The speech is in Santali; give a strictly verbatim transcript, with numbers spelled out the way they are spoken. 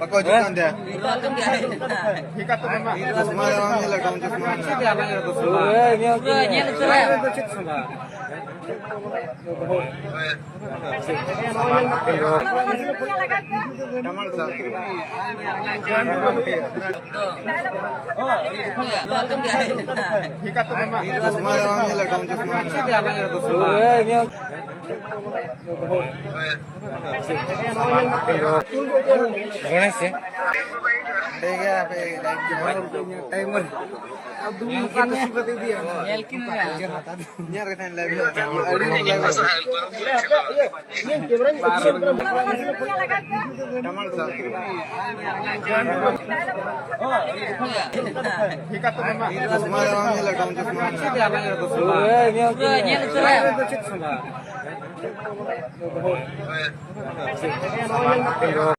ᱵᱟᱠᱚ ᱦᱤᱡᱩᱜ ᱠᱟᱱ ᱛᱟᱦᱮᱸ᱾ ᱪᱚᱥᱢᱟ ᱫᱚ ᱵᱟᱝ ᱧᱮᱞᱚᱜ ᱠᱟᱱᱟ, ᱪᱚᱥᱢᱟ ᱢᱮᱱᱟᱜᱼᱟ᱾ ᱪᱚᱥᱢᱟ ᱫᱚ ᱵᱟᱝ ᱧᱮᱞᱚᱜ ᱠᱟᱱᱟ, ᱪᱚᱥᱢᱟ ᱢᱮᱱᱟᱜᱼᱟ᱾ ᱜᱚᱬᱮᱥ ᱥᱮ? ᱴᱷᱤᱠ ᱜᱮᱭᱟ, ᱦᱟᱯᱮ, ᱴᱟᱭᱤᱢ ᱵᱟᱹᱱᱩᱜ᱾ ᱧᱮᱞ ᱠᱤᱱ ᱢᱮ᱾ ᱧᱮᱞ ᱠᱟᱛᱮ ᱞᱟᱹᱭ ᱵᱤᱱ᱾ ᱟᱹᱰᱤ ᱞᱟᱹᱭ ᱵᱤᱱ᱾ ᱪᱚᱥᱢᱟ ᱫᱚ ᱵᱟᱝ ᱧᱮᱞᱚᱜ ᱠᱟᱱᱟ, ᱪᱚᱥᱢᱟ ᱢᱮᱱᱟᱜᱼᱟ᱾ ᱧᱮᱞ ᱩᱛᱟᱹᱨ᱾